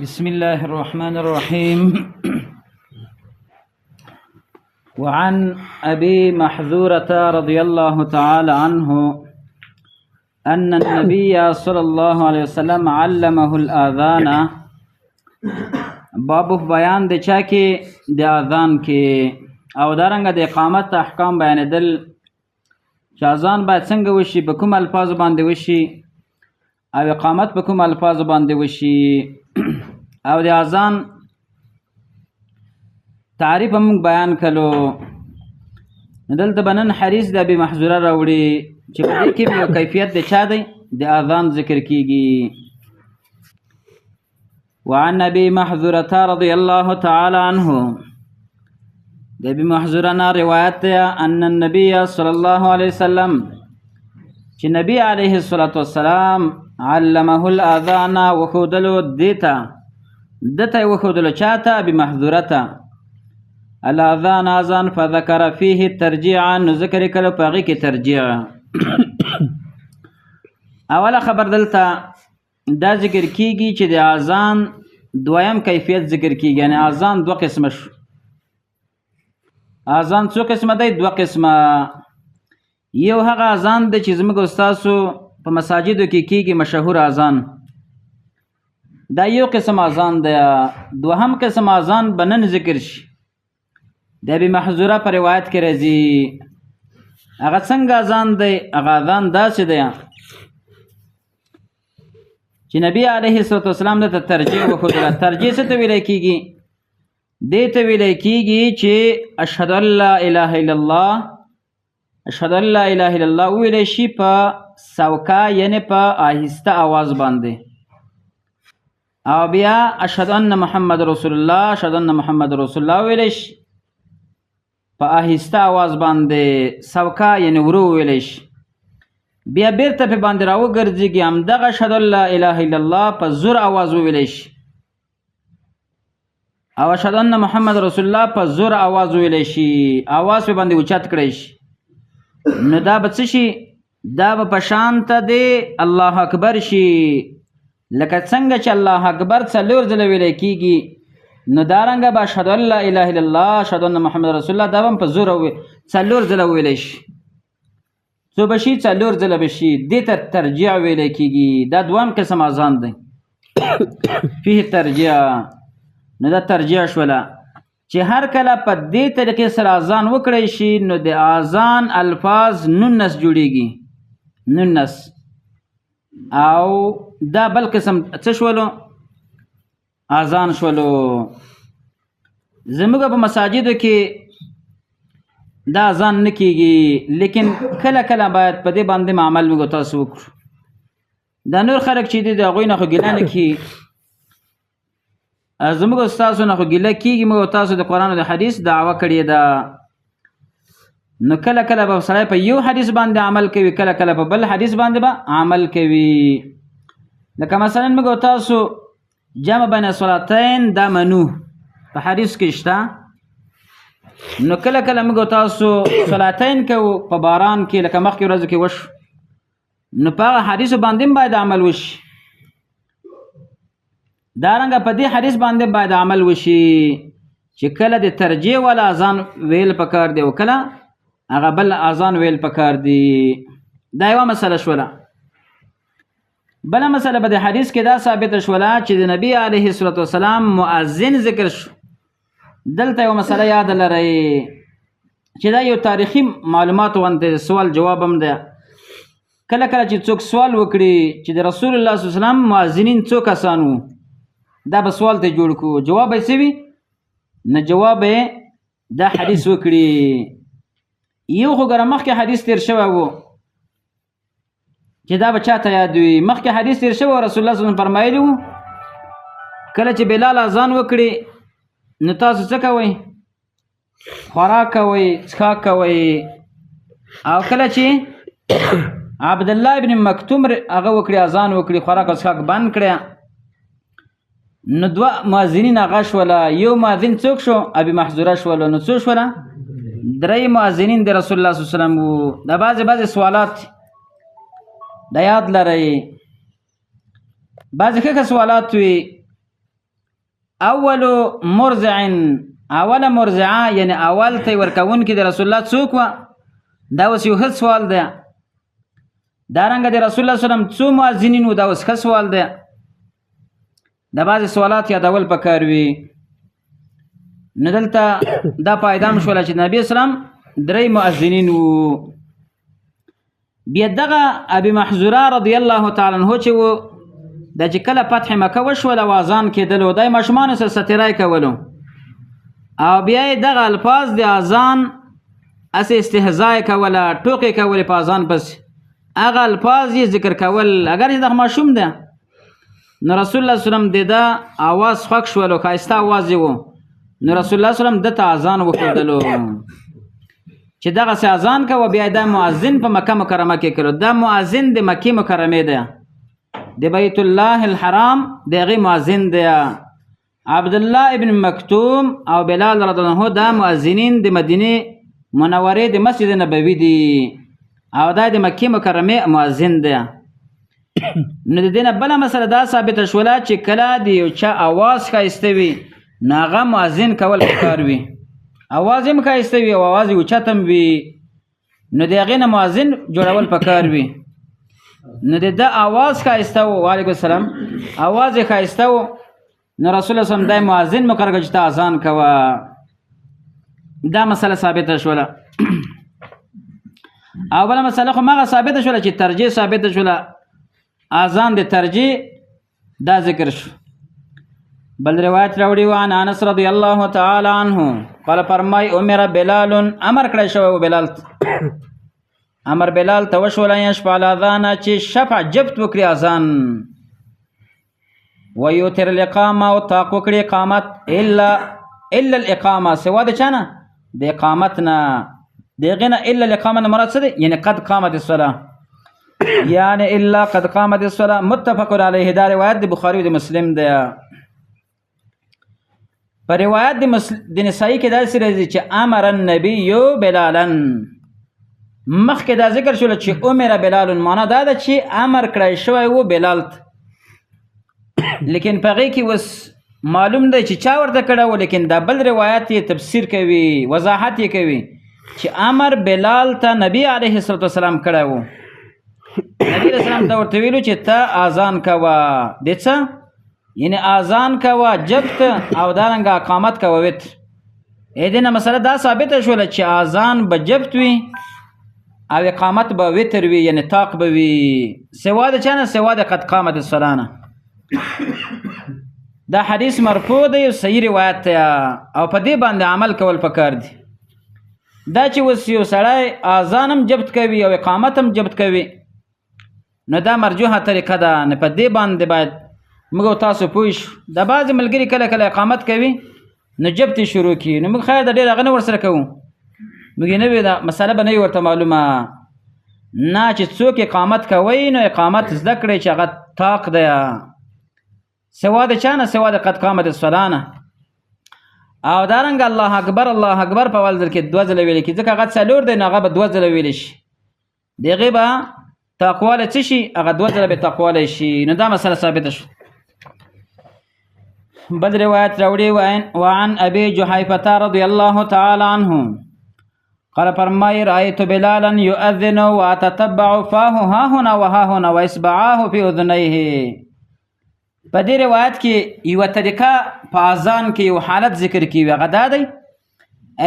بسم الله الرحمن الرحيم. وعن أبي محذورة رضي الله تعالى عنه أن النبي صلى الله عليه وسلم علمه الآذان. باب بیان د چا کې؟ د اذان کې، او دارنګه د اقامت احکام بیانېدل چې اذان باید څنګه وشي، په کوم الفاظ باندې وشي، او اقامت په کوم الفاظ باندې وشي. او د اذان تعریف موږ بیان کړو. دلته به نن حدیث د ابي محذوره راوړي چې په دې کې یو کیفیت د چا دی؟ د اذان ذکر کیږي. وعن ابي محذورة رضي الله تعالى عنه، د ابي محذوره نه روایت دی، ان النبي صلى الله عليه وسلم، چې نبی علیه الصلاة والسلام علمه الاذان، وښودلو دیته، دته یې وښودلو چاته؟ ابي محذوره ته الاذان اذان. فذكر فيه ترجیعا، نو ذکر یې کړو په هغې کې ترجیع. اوله خبر دلته دا ذکر کیږي چې د اذان دویم کیفیت ذکر کیږي، یعنی اذان دوه قسمه شو. اذان څو قسمه دی؟ دوه قسمه. یو هغه اذان دی چې زموږ ستاسو په مساجدو کې کیږي، مشهور اذان، دا یو قسم اذان دی. دوهم قسم اذان به نن ذکر شي، د ابي محذوره په روایت کې راځي. هغه څنګه اذان دی؟ هغه اذان داسې دی چې نبی علیه الصلاة والسلام ته ترجیح وښودله. ترجیح څه ته ویلی کیږي؟ دې ته ویلی کیږي چې اشهد ان لا اله الا الله، اشهد ان لا اله الا الله وویلی شي په سوکا، یعنی په آهسته آواز باندې، او بیا اشهد ان محمد رسول الله، اشهد ان محمد رسول الله وویلی شي په آهسته آواز باندې، سوکا یعنی ورو وویلی شي. بیا بیرته په باندې راوګرځېږي، همدغه اشهد ان لا اله الا الله په زور آواز وویلی شي، او اشهد ان محمد رسول الله په زور آواز وویلی شي، آواز په باندې اوچت کړی شي. نو دا به څه شي؟ دا به په شان ته دی الله اکبر شي. لکه څنګه چې الله اکبر څلور ځله ویلی کېږي، نو دارنګه به اشهد ان لا اله الا الله، اشهد ان محمد رسول الله، دا به هم په زور څلور ځله وویلی شي. څو به شي؟ څلور ځله به شي. دې ته ترجیع ویلی کېږي. دا دوهم قسم اذان دی، فيه ترجیع. نو دا ترجیع شوله چې هر کله په دې طریقې سره اذان وکړی شي، نو د اذان الفاظ 19 جوړیږي، 19. او دا بل قسم څه شولو؟ اذان شولو. زموږ په مساجدو کې دا اذان نه کیږي، لیکن کله کله باید په دې باندې عمل موږ تاسو وکړو. دا نور خلک چې دي د هغوی نه خو ګیله نه کیږي، زموږ ستاسو نه خو ګیله کیږي. موږ تاسو د قرآن او د حدیث دعوه کړې ده، نو کله کله به سړی په یو حدیث باندې عمل کوي، کله کله په بل حدیث باندې به عمل کوي. لکه مثلا موږ تاسو جمع بین الصلاتین دا منو په حدیث کې شته، نو کله کله موږ تاسو صلاتین کوو په باران کې، لکه مخکې ورځو کې وشو، نو په هغه حدیث باندې هم باید عمل وشي. دارنګه په دې حدیث باندې باید عمل وشي چې کله د ترجیح والا اذان ویل پکار دی او کله هغه بل اذان ویل پکار دی. دا یوه مسله شوله. بله مسله په دې حدیث کې دا ثابته شوله چې د نبی علیه الصلاة والسلام مؤذن ذکر شو. دلته یو مسله یاد لرئ چې دا یو تاریخي معلومات غوندې سوال جواب هم دی. کله کله چې څوک سوال وکړي چې د رسول الله صلی الله علیه وسلم مؤذنین څو کسان وو، دا به سوال ته جوړ کړو، جواب یې څه وي؟ نو جواب یې دا حدیث وکړي. یو خو ګره مخکې حدیث تېر شوی و چې دا به چاته یاد وي؟ مخکې حدیث تېر شوی و، رسول الله صلی الله علیه وسلم فرمایلي وو کله چې بلال اذان وکړي نو تاسو څه کوئ؟ خوراک کوئ، څښاک کوئ. او کله چې عبدالله ابن مکتوم هغه وکړي، اذان وکړي، خوراک او څښاک بند کړي، نو دوه مؤذنین هغه شوله. یو مؤذن څوک شو؟ ابي محذوره شوله. نو څو شوله؟ درې مؤذنین د رسول الله صلی الله علیه وسلم وو. دا بعضې بعضې سوالات دا یاد لرئ، بعضې ښه ښه سوالات وي. اول مرضع، اوله مرضعه یعنی اول تی ورکوونکي د رسول الله څوک وه؟ دا اوس یو ښه سوال دی. دارنګه د رسول الله صلی الله علیه وسلم څو مؤذنین وو؟ دا اوس ښه سوال دی. د بعضې سوالات یادول پکار وي. نو دلته دا فایده هم شوله چې نبی اسلام درې مؤذنین وو. بیا دغه ابي محذوره رضی الله تعالی عنه چې وو، د چې کله فتح مکه وشوله او اذان کېدلو، دی ماشومانو سره ستیری کولو او بیا یې دغه الفاظ د اذان هسې استهزا یې کوله، ټوقې کولې په اذان پسې، هغه الفاظ یې ذکر کول، اګر چې دغه ماشوم دی. نو رسول الله صلی الله علیه وسلم د ده اواز خوښ شولو، ښایسته اواز یې و. نو رسول الله صلی الله علیه وسلم ده ته اذان وښودلو چې دغسې اذان کوه. بیا دا مؤذن په مکه مکرمه کې کړو. دا مؤذن د مکې مکرمې دی، د بیت الله الحرام د هغې مؤذن دی. عبدالله ابن مکتوم او بلال رضی الله عنه دا مؤذنین د مدینې منورې د مسجد نبوي دي او دا د مکې مکرمې مؤذن دی. نو د دې نه بله مسله دا ثابته شوله چې کله د یو چا اواز ښایسته وي نو هغه مؤذن کول پکار وي. اواز یې هم ښایسته وي او اواز یې اوچت هم وي، نو د هغې نه مؤذن جوړول پکار وي. نو د ده اواز ښایسته و، وعلیکم السلام، اواز یې ښایسته و، نو رسول الله صلی الله علیه وسلم دا مؤذن مقرر کړ چې ته اذان کوه. دا مسله ثابته شوله. او بله مسله خو مغه ثابته شوله چې ترجیح ثابته شوله، اذان د ترجیح دا ذکر شو. بل روایت راوړي وان انس رضی الله تعالی عنه قال فرمای امر بلال، امر کړی شوی و بلال، امر بلال ته وشول ان یشفع الاذان چې شفع جبت وکړي اذان، ویوتر الاقامه او طاق وکړي اقامت، الا الاقامه سوا د چا نه؟ د اقامت نه. د هغې نه الا الاقامه نه مراد څه دی؟ یعنی قد قامت الصلاه، یعنی الا قد قامت الصلاه. متفق علیه. دا روایت د بخاري او د مسلم دی. په روایت د نسائی کې داسې راځي چې امر النبي بلالا، مخکې دا ذکر شول چې امر بلال، معنا دا ده چې امر کړی شوی و بلال ته، لیکن په هغې کې اوس معلوم دی چې چا ورته کړی و، لیکن دا بل روایت یې تفسیر کوي، وضاحت یې کوي چې امر بلال ته نبی علیه الصلاة والسلام کړی و. نبی علیه السلام ته ورته ویلو چې ته اذان کوه، د څه؟ یعنی اذان کوه جبت او دارنګه اقامت کوه وتر. ای دې نه مسله دا ثابته شوله چې اذان به جبت وي او اقامت به وتر وي، یعنی طاق به وي، سوا د چا نه؟ سوا د قد قامت الصلاه نه. دا حدیث مرفوع دی او صحیح روایت دی او په دې باندې عمل کول پکار دی. دا چې اوس یو سړی اذان هم جبت کوي او اقامت هم جبت کوي، نو دا مرجوحه طریقه ده، نه په دې باندې باید موږ او تاسو پوه شو. دا بعضې ملګري کله کله اقامت کوي نو جبت یې شروع کړي، نو موږ خیر د ډېر هغه نه ورسره کوو، موږ یې نه وي دا مسله به نه وي ورته معلومه. نه چې څوک اقامت کوي نو اقامت زده کړئ چې هغه طاق دی، سوا د چا نه؟ سوا د قد قامت الصلاه نه. او دارنګه الله اکبر الله اکبر په اول ځل کې دوه ځله ویل کېږي، ځکه هغه څلور دی نو هغه به دوه ځله ویل شي، د هغې به تقواله څه شي؟ هغه دوه ځله به تقوالی شي. نو دا مسله ثابته شوه. بل روایت راوړي وعن ابي جحيفة رضي الله تعالى عنه قال فرمای رأيت بلالا يؤذن وأتتبع فاه ها هنا وها هنا وإصبعاه في أذنيه. په دې روایت کې یوه طریقه په اذان کې یو حالت ذکر کیږي، هغه دا دی.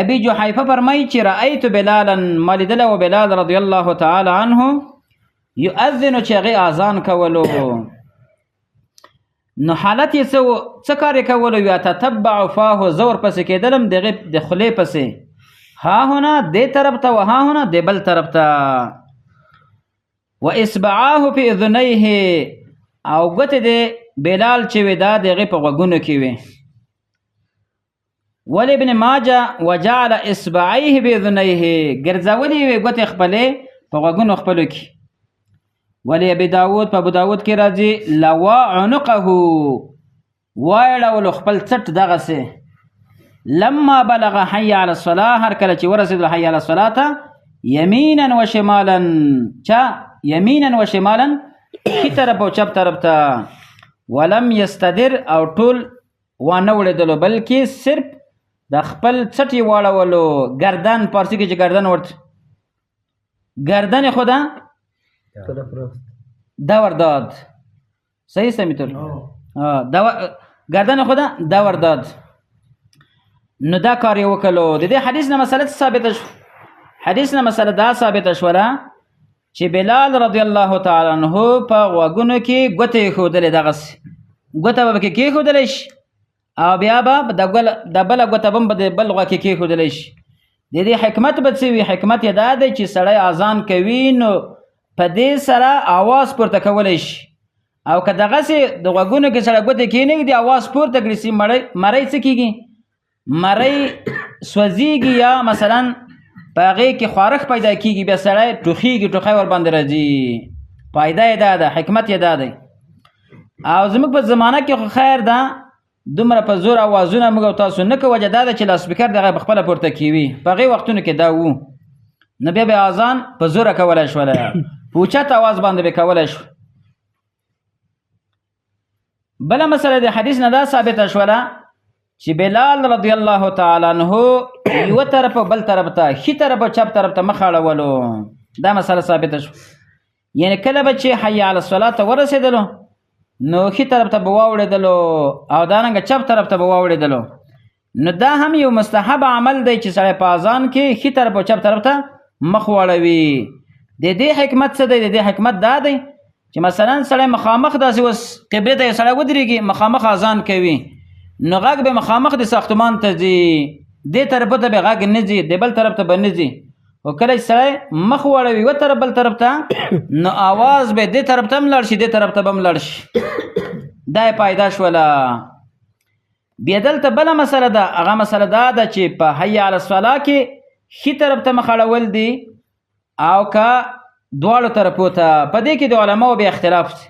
ابي جحيفة فرمای چې رأيت بلالا، ما لیدلی و بلال رضی الله تعالی عنه يؤذن چې هغې اذان کولو، نو حالت یې څه و، څه کار یې کولو؟ یتتبع فاه، زه ورپسې کېدلم د هغې د خولې پسې، ها هنا دې طرف ته و ها هنا دې بل طرف ته، و اصبعاه فی اذنیه، او ګوتې د بلال چې وې دا د هغې په غوږونو کې وې. ول ابن ماجه وجعل اصبعیه باذنیه، ګرځولې وې ګوتې خپلې په غوږونو خپلو کې. ولی ابي داود، په ابو داود کې راځي لوا عنقه، وایړولو خپل څټ دغسې، لما بلغ حي على الصلاة، هر کله چې ورسېدل حي على الصلاة ته، یمینا و شمالا، چا یمینا و شمالا، ښي طرف او چپ طرف ته، ولم یستدر، او ټول وانه وړېدلو، بلکې صرف د خپل څټ یې واړولو. ګردن پارسي کې چې ګردن ورته، ګردن یې خو ده طرف راست دور داد، صحیح سمیتل ګردن خو ده دور داد. نو دا کار یې وکړو. د دې حدیث نه مسله څه ثابته شو؟ حدیث نه مسله دا ثابته شوله چې بلال رضی الله تعالی عنہ په غوږونو کې ګوتې ایښودلې، دغسې ګوته به پکې کېښودلی شي او بیا به د بله ګوته به هم په بل غوږ کې کېښودلی شي. د دې حکمت به څه وي؟ حکمت یې دا دی چې سړی اذان کوي نو په دې سره اواز پورته کولی شي، او که دغسې د غوږونو کې سړی ګوتې کېنږدي اواز پورته کړي سي مرۍ څه کېږي؟ مرۍ سوځېږي، یا مثلا په هغې کې خارښ پیدا کېږي، بیا سړی ټوخېږي، ټوخی ورباندې راځي. فایده یې دا ده، حکمت یې دا دی. او زموږ په زمانه کې خو خیر ده، دومره په زور اوازونه موږ او تاسو نه کوو، وجه دا ده چې لاسپیکر دغه په خپله پورته کېوي. په هغې وختونو کې دا وو، نو بیا به اذان په زوره کولی شوله، په اوچت اواز باندې به کولی شو. بله مسله د حدیث نه دا ثابته شوله چې بلال رضی الله تعالی عنہ یو طرف بل طرف ته، ښي طرف او چپ طرف ته مخ اړولو. دا مسله ثابته شوه. یعنی کله به چې حی علی الصلاة ته ورسېدلو نو ښي طرف ته به واوړېدلو او دارنګه چپ طرف ته به واوړېدلو. نو دا هم یو مستحب عمل دی چې سړی په اذان کې ښي طرف او چپ طرف ته مخ واړوي. د دې حکمت څه دی؟ د دې حکمت دا دی چې مثلا سړی مخامخ داسې اوس قبلې ته یو سړی ودرېږي، مخامخ اذان کوي، نو غږ به مخامخ د ساختمان ته ځي، دې طرف ته به غږ نه ځي، د بل طرف ته به نه ځي. او کله چې سړی مخ واړوي یو طرف بل طرف ته، نو اواز به دې طرف ته هم لاړ شي، دې طرف ته به هم لاړ شي. دا یې پیدا شوله. بیا دلته بله مسله ده، هغه مسله دا ده چې په حی علی الصلاة کې ښي طرف ته مخ اړول دي او که دواړو طرفو ته. په دې کې د علماو بیا اختلاف دی.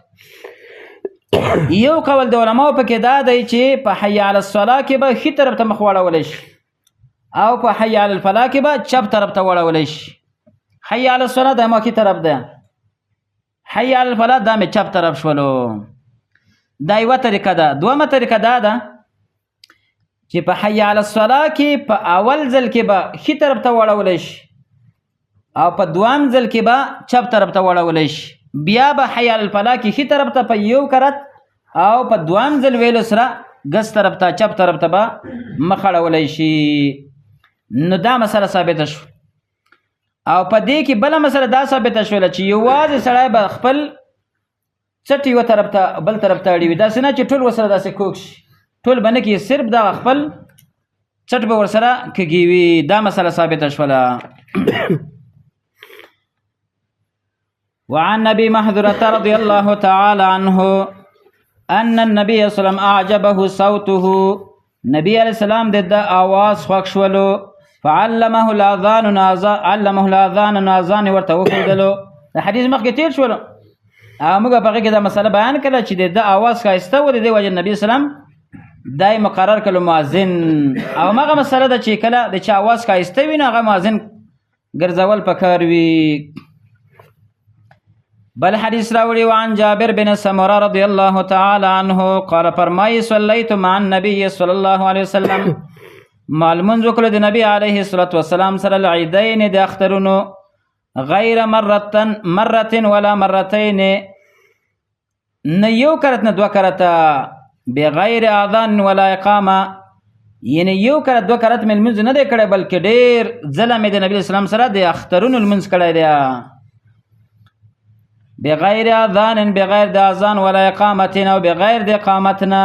یو قول د علماو پکې دا دی چې په حی علی الصلاة کې به ښي طرف ته مخ واړولی شي او په حی علی الفلاح کې به چپ طرف ته واړولی شي. حی علی الصلاة دا ما ښي طرف ده، حی علی الفلاح دا مې چپ طرف شولو. دا یوه طریقه ده. دویمه طریقه دا ده چې په حی علی الصلاة کې په اول ځل کې به ښي طرف ته واړولی شي او په دویم ځل کې به چپ طرف ته واړولی شي. بیا به حی علی الفلاح کې ښي طرف ته په یو کرت او په دویم ځل ویلو سره ګس طرف ته چپ طرف ته به مخ اړولی شي. نو دا مسله ثابته شو. او په دې کې بله مسله دا ثابته شوله چې یوازې سړی به خپل څټ یو طرف ته بل طرف ته اړوي، داسې نه چې ټول ورسره داسې کوږ شي، ټول به نه کېږي، صرف دغه خپل څټ به ورسره کږي. دا مسله ثابته شوله. وعن ابي محذورة رضي الله تعالى عنه ان النبي صلى الله عليه وسلم اعجبه صوته، نبی علیہ السلام د آواز خوښ شولو. فعلمه الاذان علمه الاذان اذان ورته وښودلو. د حدیث مخکې تیر شولو، موږ په هغې کې دا مسله بیان کړه چې د آواز ښایسته و، د دې وجې نبی اسلام دا یې مقرر کړلو مؤذن. او هماغه مسله ده چې کله د چا آواز ښایسته وي نو هغه مؤذن ګرځول پکار وي. بل حدیث راوړي وعن جابر بن سمره رضی الله تعالی عنه قال فرمایي صلیت مع النبي صلی الله علیه وسلم، ما لمونځ وکړو د نبی علیه الصلاة والسلام سره العیدین د اخترونو غیر مرة ولا مرتین، نه یو کرت نه دوه کرته، بغیر اذان ولا اقامه، یعنی یو کرت دوه کرت مې لمونځ نه دی کړی بلکې ډېر ځله مې د نبی اسلام سره د اخترونو لمونځ کړی دی. بغیر اذان، بغیر د اذان ولا اقامت او بغیر د اقامت نه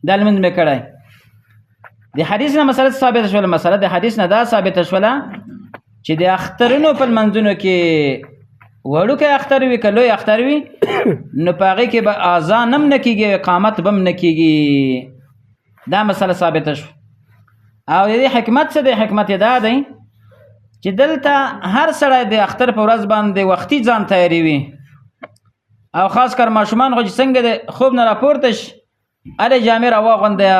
دا لمونځ مې کړی. د حدیث نه مسله ثابته شوله. مسله د حدیث نه دا ثابته شوله چې د اخترونو په لمونځونو کې وړوکی اختر وي که لوی اختر وي نو په هغې کې به اذان هم نه کېږي او اقامت به هم نه کېږي. دا مسله ثابته شوه. او د دې حکمت څه دی؟ حکمت یې دا دی چې دلته هر سړی د اختر په ورځ باندې وختي ځان تیاروي، او خاص کر ماشومان خو چې څنګه د خوب نه راپورته شي هلې جامې راواغونده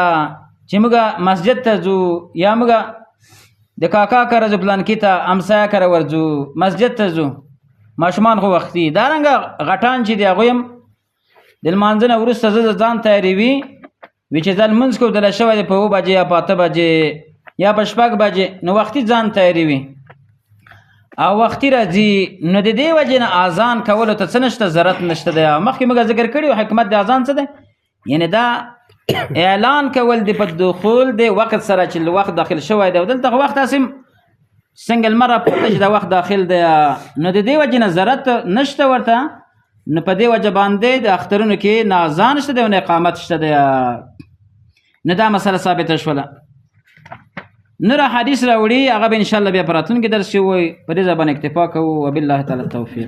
چې موږ مسجد ته ځو یا موږ د کاکا کره ځو، پلانکي ته همسایه کره ورځو، مسجد ته ځو. ماشومان خو وختي. دارنګه غټان چې دی هغوی هم د لمانځه نه وروسته زه ځان تیاروي وی چې ځان منځ کو دل شوی دی په 7 بجې یا په 8 بجې یا په 6 بجې، نو وختي ځان تیاری وي او وختي راځي. نو د دې وجې نه اذان کولو ته څه نشته، ضرورت نشته دی. مخکې موږ ذکر کړي حکمت د اذان څه دی، یعنی دا اعلان کول دی په دخول دی وخت سره چې وخت داخل شوی دی. دلته وخت اسیم څنګه لمر راپورته چې دا وخت داخل دی، نو د دې وجې نه ضرورت نشته ورته. نو په دې وجه باندې د اخترونو کې نه اذان شته دی او نه اقامت شته دی. نو دا مسله ثابته شوله. نور حدیث راوړي، هغه به انشاءالله بیا په راتلونکي درس کې ووایي. په دې ځای باندې اکتفا کوو. وبالله تعالی التوفیق.